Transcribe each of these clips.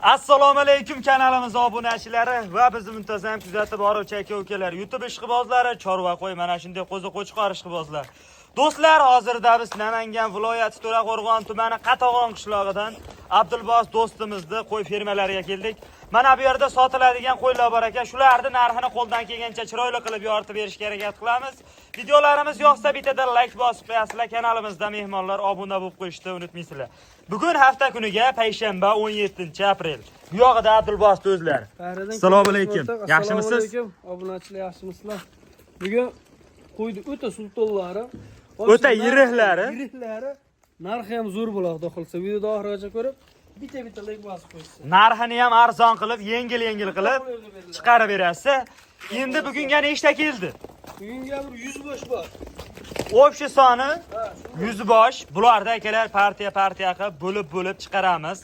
Assalomu alaykum kanalimiz obunachilari va bizni muntazam kuzatib boruvchi aka ukalar, YouTube ishqibozlari, chorva qo'y mana shunday qo'zi qo'chqor ishqibozlar. Do'stlar, hozirda biz Namangan viloyati To'raqo'rg'on tumani Qatag'on qishlog'idan Abdulbos do'stimizni qo'y fermalariga keldik. Mana bu yerda sotiladigan qo'ylar bor ekan. Shularni narxini qo'ldan kelgancha chiroyli qilib yoritib berishga harakat qilamiz. Videolarimiz yoqsa bittada like bosib qo'yasizlar. Kanalimizda mehmonlar obuna bo'lib qo'yishni unutmaysizlar. Bugun hafta kuniga payshanba 17-aprel. Bu yog'ida Abdulbos o'zlari. Qayerdan Assalomu kelgan alaykum. bo'lsak, Yaxshimisiz? Assalomu alaykum. Obunachilar, yaxshimisizlar? Bugun qo'ydi o'ta sultonlari, O'ta yiriklari. Yiriklari, narxi ham zo'r bo'ladi, xudo xohlasa. Videoni oxirigacha ko'rib, bitta-bitta like bosib qo'yishsin. Narxini ham arzon qilib, yengil-yengil qilib chiqarib berasiz. Endi bugunga nechta keldi? Bugunga bir 100 bosh bor. Общий soni Ha, 100 bosh. Bularda akalar partiya partiya qilib bo'lib-bo'lib chiqaramiz.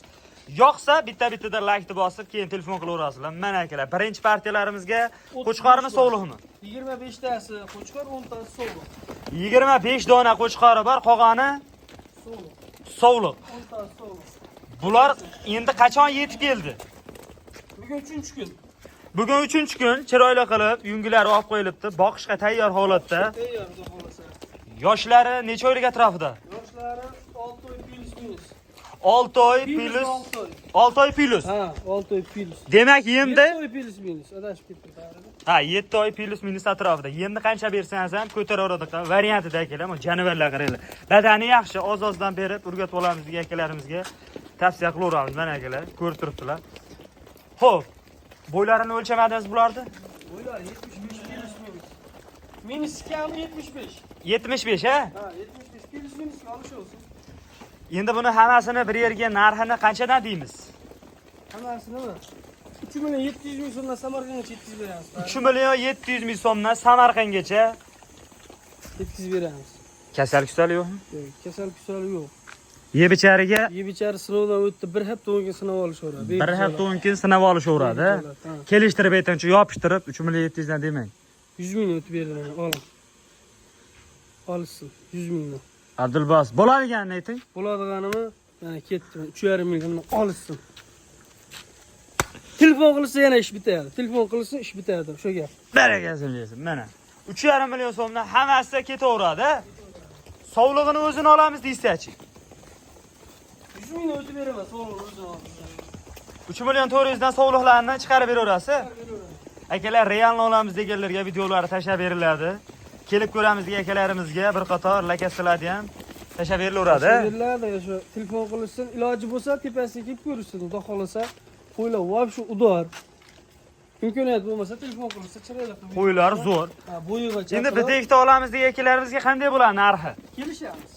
Yoqsa bitta-bittadan laykni bosib, keyin telefon qilaverasizlar. Mana akalar, birinchi partiyalarimizga qo'chqormi, sovliqmi? 25 tasi qo'chqor, 10 tasi sovliq. 25 dona qo'chqori bor, qolgani Sovliq. sovliq. 10 tasi sovliq. Bular endi qachon yetib keldi? Bugun 3-kun. Bugun 3-kun, chiroyli qilib yungilari olib qo'yilibdi, boqishga tayyor holatda. Tayyor, xudo xohlasa. Yoshlari necha oylik atrofida? Yoshlari 6 oy плюс минус. 6 oy Плюс плюс. 6 oy. 6 oy плюс. Ha, 6 oy плюс. Demak, endi 7 oy плюс минус. Adashib ketdim tarixda. Ha, 7 oy плюс минус atrofida. Yemni qancha bersangiz ham ko'taraveradi. Variantida akalar, mana jonivorlar qaranglar. Badani yaxshi, oz-ozdan berib o'rgatib olamiz degan akalarimizga tavsiya qilaveramiz. Mana akalar, ko'rib turibdilar. Xo'p, bo'ylarini o'lchamadingiz bularni? Bo'ylari 75 плюс минус. Минус kami 75. 75, ha? Ha, 75 плюс минус olish olsun. Endi buni hammasini bir yerga narxini qanchadan deymiz? Hammasinimi? 3 million 700 ming so'mdan Samarqandgacha yetkazib beramiz. 3 million 700 ming so'mdan Samarqandgacha. Yetkazib beramiz. Kasal kusal yo'qmi? Yo'q, kasal kusal yo'q. Yeb ichariga Yeb ichari sinovdan o'tdi. Bir hafta 10 kun sinab olishaveradi. Bir hafta 10 kun sinab olishaveradi. Ha. Kelishtirib aytingchi, yopishtirib 3 million 700 dan demang. 100 ming o'tib berdim, oling. Olishsin 100 mingdan. Abdulbos, bo'ladiganini ayting. Bo'ladiganimi? Mana ketdi. 3,5 milliondan olishsin. Telefon qilsa yana ish bitadi. Telefon qilsa ish bitadi. O'sha gap. Barakasini bersin. Mana 3,5 million so'mdan hammasi ketaveradi. Sovlig'ini o'zini olamiz deysiz-chi. 100 mingdan o'tib beraman, sovlig'ini o'zini olishsin. 3 million 400 dan sovliqlarni chiqarib beraverasiz. Akalar, realni olamiz deganlarga videolar tashlab beriladi. Kelib ko'ramiz degan akalarimizga bir qator lakassalarni ham tashlab berilaveradi. Beriladi, shu telefon qilishsin, iloji bo'lsa tepasiga kelib ko'rishsin. Xudo xohlasa, qo'ylar вообще удар. Imkoniyat bo'lmasa telefon qilishsa chiroyli qilib. Qo'ylar zo'r. Ha, bo'yiga Endi bitta ikkita olamiz degan akalarimizga qanday bo'ladi narxi? Kelishamiz.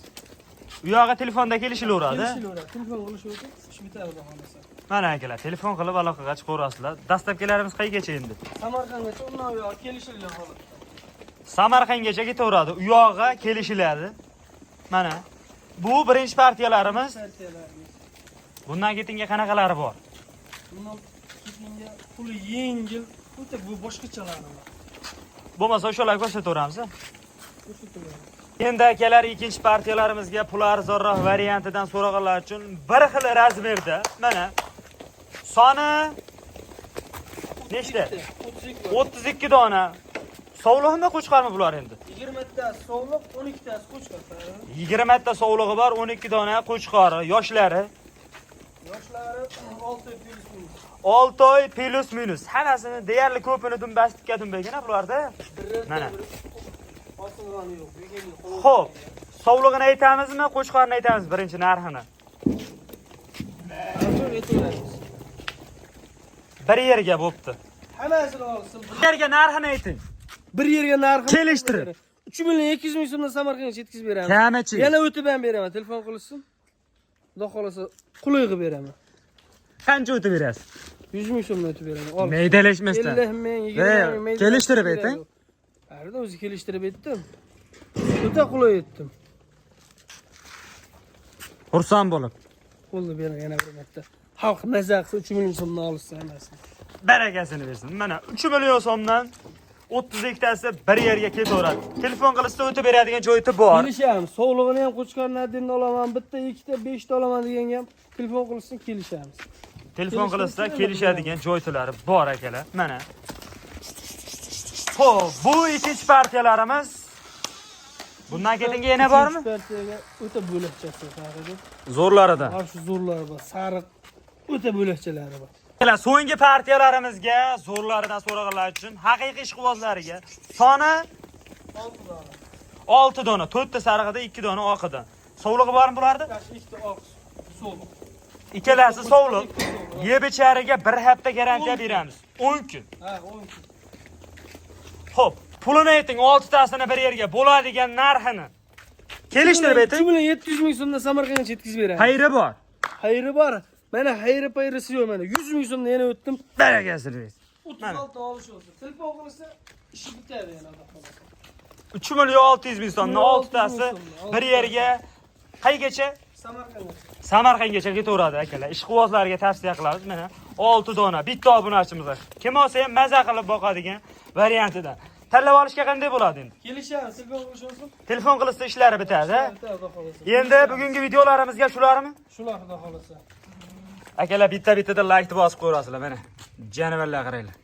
U yog'i telefonda kelishilaveradi. Kelishilaveradi. Telefon qilishaversa ish bitadi, xudo xohlasa. Mana akalar, telefon qilib aloqaga chiqaverasizlar. Доставка larimiz qayergacha endi? Samarqandgacha, undan u yog'i kelishilgan holatda. Samarqandgacha ketaveradi. U yog'i kelishiladi. Mana bu birinchi partiyalarimiz. Partiyalarimiz. Bundan keyingi qanaqalari bor? Bundan keyingi puli yengil, o'ta bu boshqachalari bor. Bo'lmasa o'shalarni ko'rsataveramiz. Ko'rsataveramiz. Endi akalar, ikkinchi partiyalarimizga pul arzonroq variantidan so'raganlar uchun bir xil размер da mana soni nechta? 32. 32 dona. Sovliqmi, qo'chqormi bular endi? 20 tasi sovliq, 12 tasi qo'chqor. 20 ta sovlig'i bor, 12 dona qo'chqori. Yoshlari? Yoshlari 6 плюс минус. 6 oy плюс минус. Hammasini deyarli ko'pini dumbasi tikka dumbagina bularda. Mana. Osilgani yo'q. Xo'p, sovlig'ini aytamizmi, qo'chqorni aytamiz birinchi narxini? Aytaveramiz. Bir yerga bo'pti. Hammasini olsin. Bir yerga narxini ayting. Bir yerga narxi Kelishtirib. 3 million 200 ming so'mdan Samarqandga yetkazib beramiz. Kamichi. Yana o'tib ham beraman. Telefon qilishsin. Xudo xohlasa qulay qilib beraman. Qancha o'tib berasiz? 100 ming so'mdan o'tib beraman. Ol. Maydalashmasdan. 50 ming, 20 ming. Kelishtirib ayting. Arada o'zi kelishtirib aytdim. O'ta qulay aytdim. Xursand bo'lib. Qo'lni bering yana bir marta. Xalq maza qilsa 3 million so'mdan olishsin hammasini. Barakasini bersin. Mana 3 million so'mdan 32 tasi bir yerga ketaveradi. Telefon qilishsa o'tib beradigan joyi bor. Kelishamiz. Sovlig'ini ham qo'chqorni отдельно olaman, bitta, ikkita, beshta olaman deganga ham telefon qilishsin, kelishamiz. Telefon qilsa Kelishtirib kelishadigan joytalari bor, akalar. Mana. Xo'p, bu ikkinchi partiyalarimiz. Bundan keyingi yana bormi? Uchinchi partiyaga o'ta bo'lakchasi sarig'i. Zo'rlaridan. Mana shu zo'rlari bor. Sariq o'ta bo'lakchalari bor. Akalar, so'nggi partiyalarimizga zo'rlaridan so'rag'anlar uchun haqiqiy ishqibozlariga soni 6 dona. 6 dona, 4 ta sarig'ida, 2 dona oqida. Sovlig'i bormi bularda? Kashi ikkita oq so'liq. Ikkalasi sovliq. Yeb ichariga bir hafta garantiya beramiz. 10 kun. Ha, 10 kun. Xo'p, pulini ayting, 6 tasini bir yerga bo'ladigan narxini. Kelishtirib 3 ayting. million 700 ming so'mdan Samarqandgacha yetkazib beramiz. Xayri bor. Xayri bor. Mana xayri payrisi yo'q mana. 100 ming so'mdan yana o'tdim. Barakasini bersin. 36 olish olsa. Telefon qilsa ishi bitadi yana, Xudo xohlasa. 3 million 600 ming so'mdan 6 tasi 600 ming so'mdan, bir yerga qaygacha? Samarqandgacha. Samarqandgacha ketaveradi, akalar. Ishqibozlarga tavsiya qilamiz mana 6 dona bitta obunachimizga. Kim olsa ham maza qilib boqadigan variantidan. Tanlab olishga qanday bo'ladi endi? Kelishamiz, telefon qilish olsin. Telefon qilsa ishlari bitadi. Bitadi, Xudo xohlasa. Endi bugungi videolarimizga shularmi? Shular, Xudo xohlasa. Akalar, bitta-bittadan laykni bosib qo'yasizlar mana. Jonivorlar qaranglar.